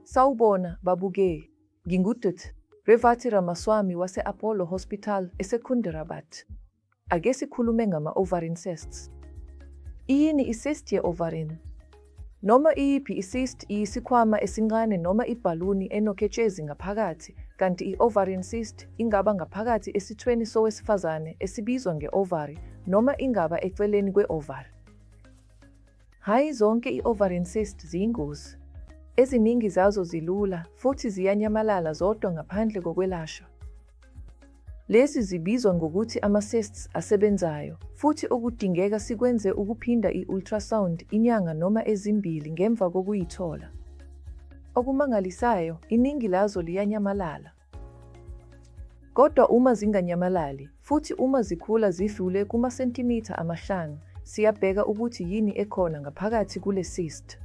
Sawubona, babukeli. NginguDkt. Revathi Ramaswamy wase-Apollo Hospital eSecunderabad. Ake sikhulume ngama-ovarian cysts. Iyini i-cyst ye-ovarian? Noma iyiphi i-cyst iyisikhwama esincane noma ibhaluni enoketshezi ngaphakathi, kanti i-ovarian cyst ingaba ngaphakathi esithweni sowesifazane esibizwa nge-ovary noma ingaba eceleni kwe-ovary. Hhayi zonke i-ovarian cyst ziyingozi. Eziningi zazo zilula futhi ziyanyamalala zodwa ngaphandle kokwelashwa. Lezi zibizwa ngokuthi ama-cysts asebenzayo futhi okudingeka sikwenze ukuphinda i-ultrasound inyanga noma ezimbili ngemva kokuyithola. Okumangalisayo, iningi lazo liyanyamalala. Kodwa uma zinganyamalali, futhi uma zikhula zidlule kumasentimitha amahlanu, siyabheka ukuthi yini ekhona ngaphakathi kule cyst.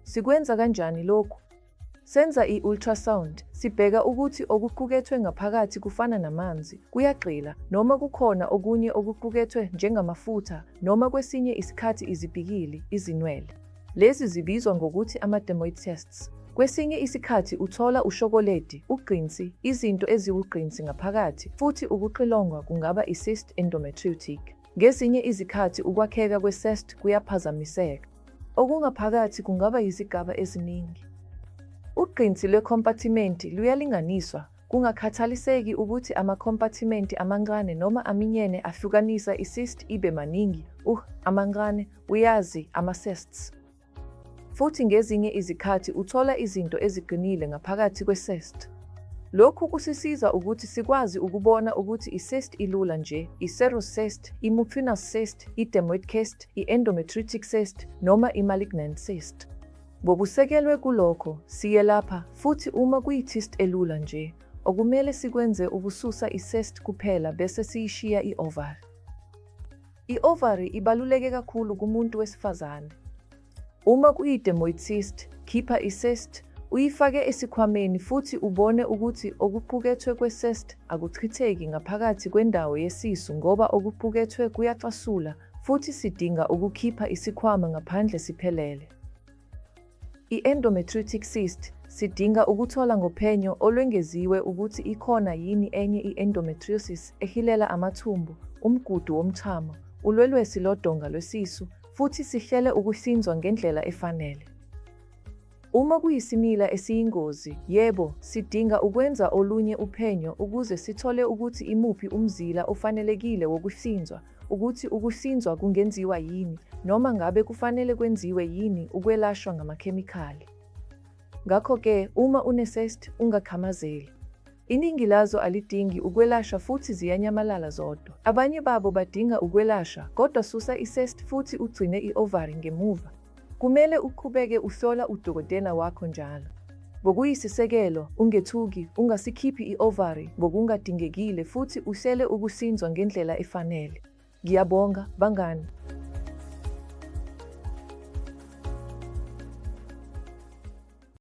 Sikwenza kanjani lokhu? Senza i-ultrasound, sibheka ukuthi okuqukethwe ngaphakathi kufana namanzi, kuyagxila, noma kukhona okunye okuqukethwe njengamafutha noma kwesinye isikhathi izipikili, izinwele. Lezi zibizwa ngokuthi ama-dermoid cysts. Kwesinye isikhathi uthola ushokoledi, ugqinsi, izinto eziwugqinsi ngaphakathi, futhi ukuxilongwa kungaba i-cyst endometriotic. Ngezinye izikhathi ukwakheka kwe-cyst kuyaphazamiseka. Okungaphakathi kungaba yizigaba eziningi. Ugqinsi lwekhompathimenti luyalinganiswa, kungakhathaliseki ukuthi amakhompathimenti amancane noma aminyene ahlukanisa i-cyst ibe maningi, amancane, uyazi, ama-cysts. Futhi ngezinye izikhathi uthola izinto eziqinile ngaphakathi kwe-cyst. Lokhu kusisiza ukuthi sikwazi ukubona ukuthi i-cyst ilula nje, i-serous cyst, i-mucinous cyst, i-dermoid cyst, i-endometriotic cyst noma i-malignant cyst. Ngokusekelwe kulokho, siyelapha, futhi uma kuyi-cyst elula nje, okumele sikwenze ukususa i-cyst kuphela bese siyishiya i-ovary. I-ovary ibaluleke kakhulu kumuntu wesifazane. Uma kuyi-dermoid cyst, khipha i-cyst, uyifake esikhwameni futhi ubone ukuthi okuqukethwe kwe-cyst akuchitheki ngaphakathi kwendawo yesisu ngoba okuqukethwe kuyacasula futhi sidinga ukukhipha isikhwama ngaphandle siphelele. I-endometriotic cyst sidinga ukuthola ngophenyo olwengeziwe ukuthi ikhona yini enye i-endometriosis ehilela amathumbu, umgudu womchamo, ulwelwesi lodonga lwesisu futhi sihlele ukuhlinzwa ngendlela efanele. Uma kuyisimila esiyingozi, yebo, sidinga ukwenza olunye uphenyo ukuze sithole ukuthi imuphi umzila ofanelekile wokuhlinzwa, ukuthi ukuhlinzwa kungenziwa yini, noma ngabe kufanele kwenziwe yini ukwelashwa ngamakhemikhali. Ngakho-ke, uma une-cyst, ungakhamazeli. Iningi lazo alidingi ukwelashwa futhi ziyanyamalala zodwa. Abanye babo badinga ukwelashwa, kodwa susa i-cyst futhi ugcine i-ovary ngemuva. Kumele uqhubeke uhlola udokotela wakho njalo. Ngokuyisisekelo, ungethuki, ungasikhiphi i-ovary ngokungadingekile futhi uhlele ukuhlinzwa ngendlela efanele. Ngiyabonga, bangani.